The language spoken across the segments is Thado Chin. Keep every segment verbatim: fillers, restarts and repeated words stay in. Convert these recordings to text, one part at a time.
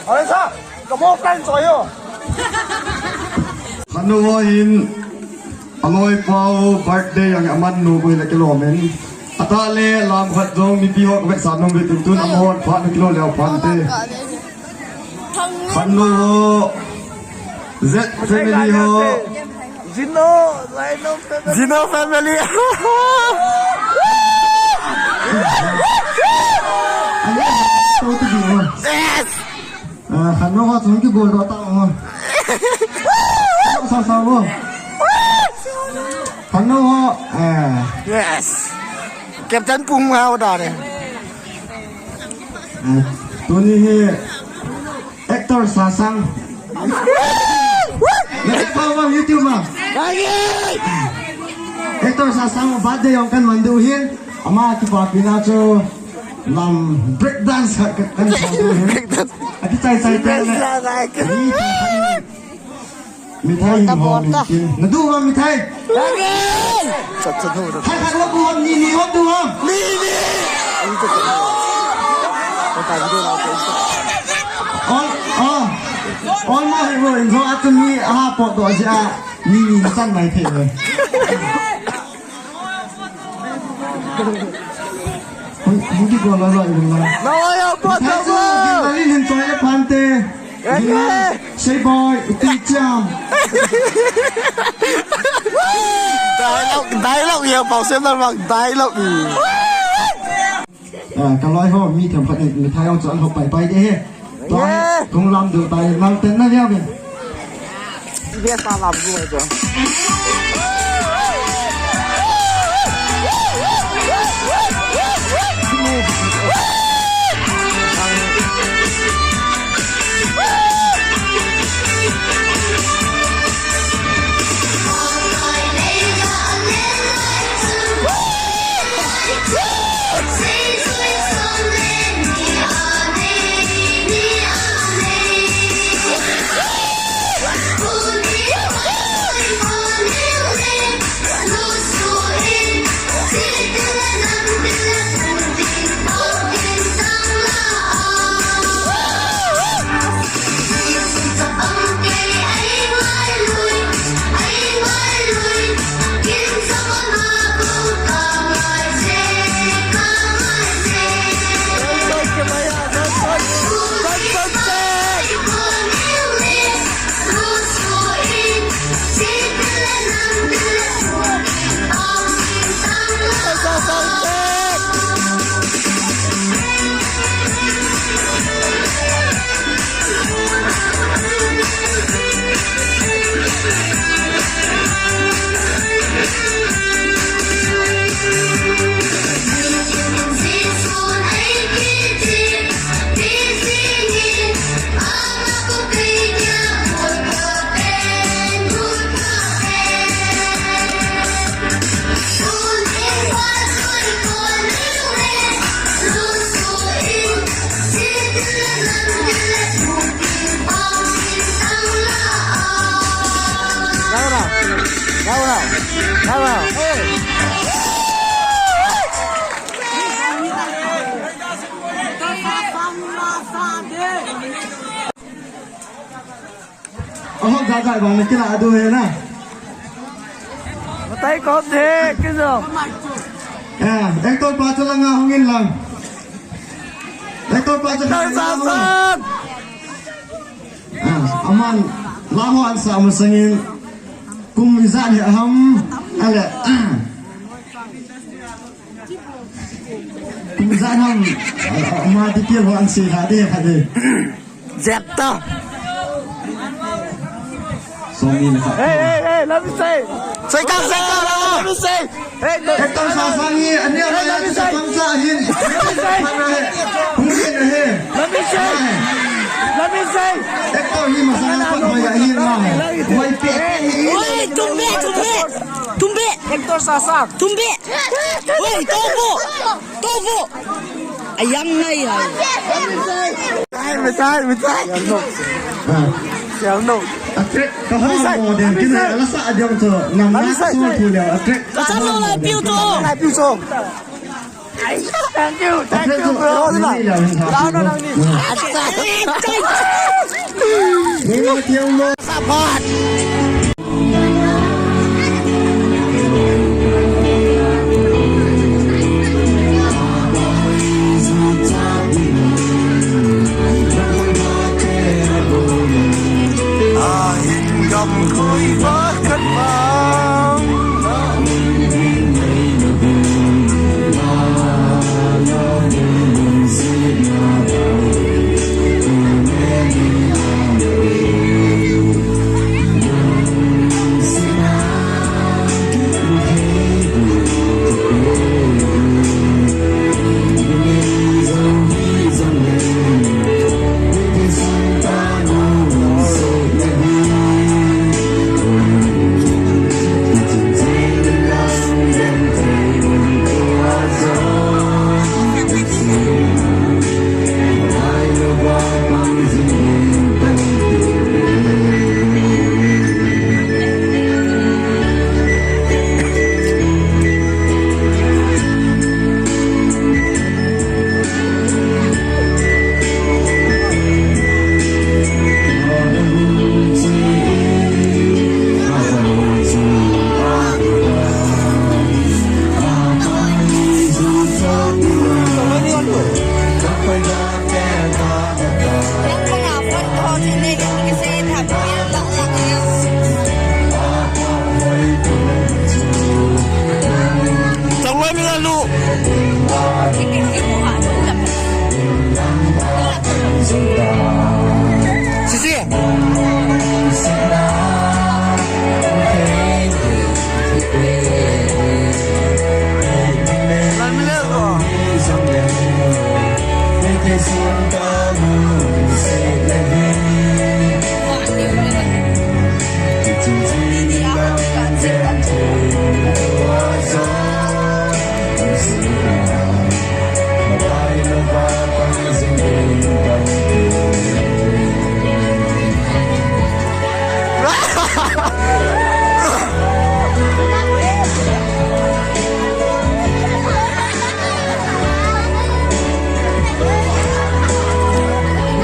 Oi sa, ka mo kan so yo. Khat nu ho hin, aloi pau birthday jong aman nu boi le kilom in. Atah le lam khat jong mipi ho ka vetsah nom uve, tun tun amahon phat nu kilo leo phan te. Khat nu ho, Z family ho. Zino, Zino family. Zino family. Yes! Ah, khat nu ho chung kigol doh tau mo. Sa sa mo. Khat nu ho, ah. Yes. Captain Pum hao da ne. Ah, tuni hi actor Sasang. Nasa pa mo YouTube ma. Actor Sasang birthday jong kan man diu hin. Ama kipapina chu lam break dance khat kan, kan sa diu hin. Break dance. Ati chai chai te le. Break dance. Mi thai hin ho min kin. Na du ham mi thai? Chat chat ho. Thai khat ho du ham, ni ni ho du ham. Ni ni. Ol, ol. Ol ma hi ho in ho atu mi ha pot do ji a. Ni ni san mai the. Hung, hung kigol loi loi in la. Na oi, apat. Thai chu, na oi. Ginalin hin choi le phante. Okay. Ginal, sei boy, uti cham. Dialogue, dialogue, ya, pau sem na bang, dialogue. Ah, ka loi ho, mi themkhat in, mithai ho chu an ho pai pai de he. Tua, yeah, kong lam du tai, lam ten na dia bin. Bia sa lam gu ai tua. Ahok jajai bang na kila adu he na. Matai kop de, kijo. Eh, actor pa chu langa hung in lang. Actor pa chu langa hung in lang. Ah, aman, la ho an sa masangin, kum ijat hi ham, ale. Kum ijat ham, ah, ama detail ho an sei kha de, kha de. Jep ta. Somi na kha. Hey, hey, hey, let me say. Sei ka, sei ka, let me say. Hey, no. Actor Sasang hi, ani a, hey, let me say. Pangsa hin. Let me say. Hung hin ahi. Let me say. Let me say. Actor hi masang a pat mai ahin ma. Mai pe. Oi, tum be, tum be. Tum be. Actor Sasang. Tum be. Oi, to bo. To bo. Ayang ngai ai. Mithai, mithai, mithai. Sial no. Sial no. Atrek, ka ha mo den kin ala sa adiang to. Nam na so tu le atrek. Ka sa lo lai piu to. Lai piu to. Thank you, thank you, bro. Nang ni. Acha. Pathian lo. Sapat. Ahin gam koi va kan va.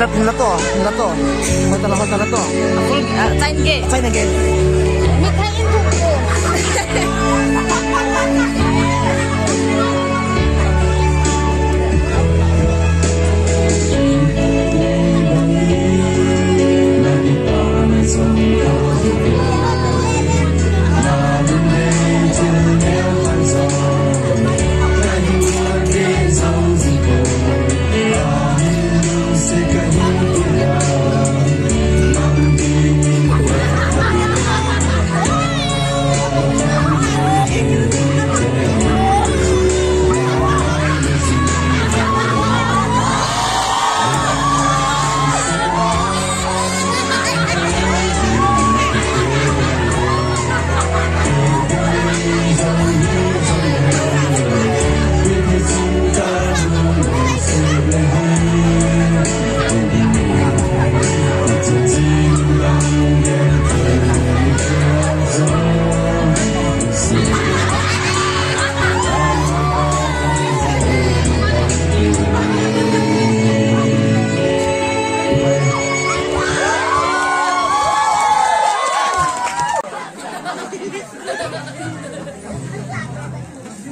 Nat, nato, nato. Hotel, hotel, nato. Full, uh, sign gate. Sign gate. Mithai in thum ko.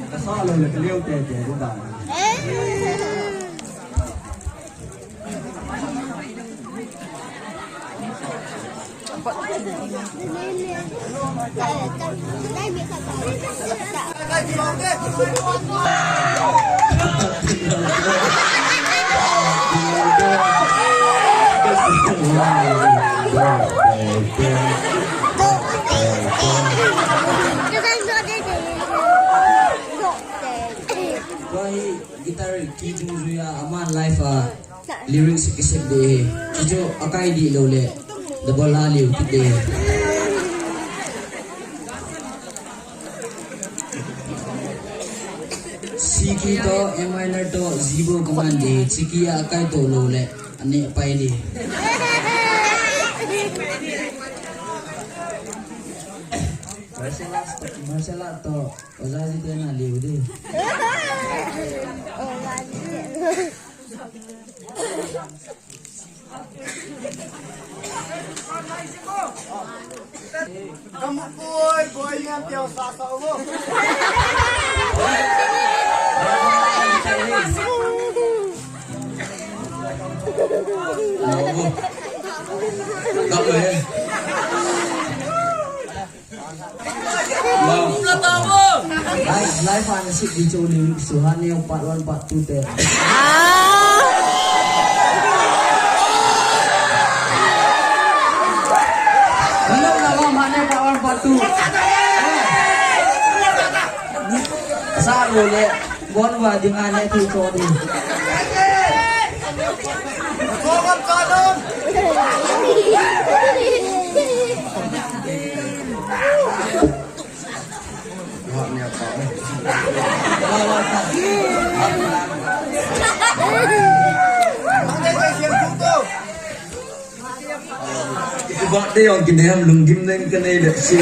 Ka sa lo le ka leo te te ko da. Guitar key dungjuia aman live a lyrics kisem ding ahi. Chuchu akai dih lou le double a liu kit ding ahi. C key toh, A minor toh, G bou command ding ahi. C key a akai toh lou le aneh pai ding ahi. Martial arts, martial arts toh. Oja ji te na liu de. Oja ji. Kamu koi, koi niam piau sa sa wo. Kamu eh. Live, live ana sip di chu ni Suhan ni part one, part two te. Hello, na ba mane part one, part two. Sa lo le, bon wa di nga ne tu cho di. Vate jong kinem lunggim nen kanei le si.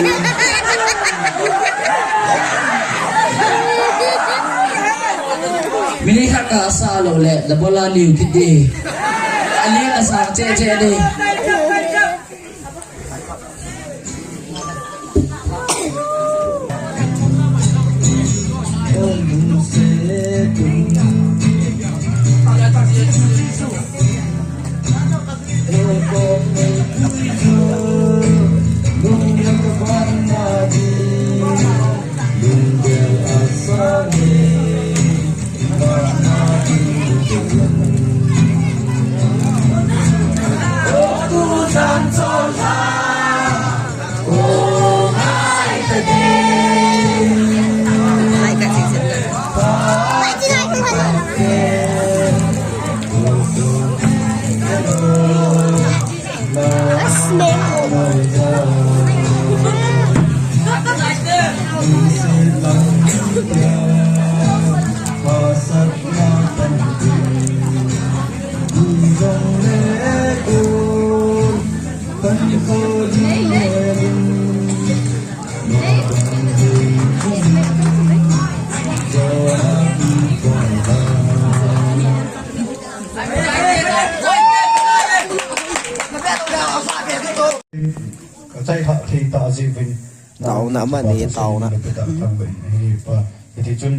Mini khat kasa lo le, la bola liu kiti. Ali asa che che de. Ka chai kha thei ta ji vin. Taona mani, taona. Hiti chun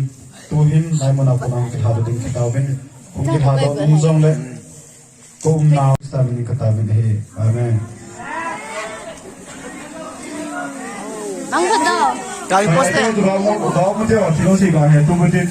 tuhin nai muna kunang kitha ding kitha vin. Kung kitha do nu jong le. Ko um na sa min kata min he. Amen. Ang kata. Kami poste. Kau mesti wakil si kau he tu mesti.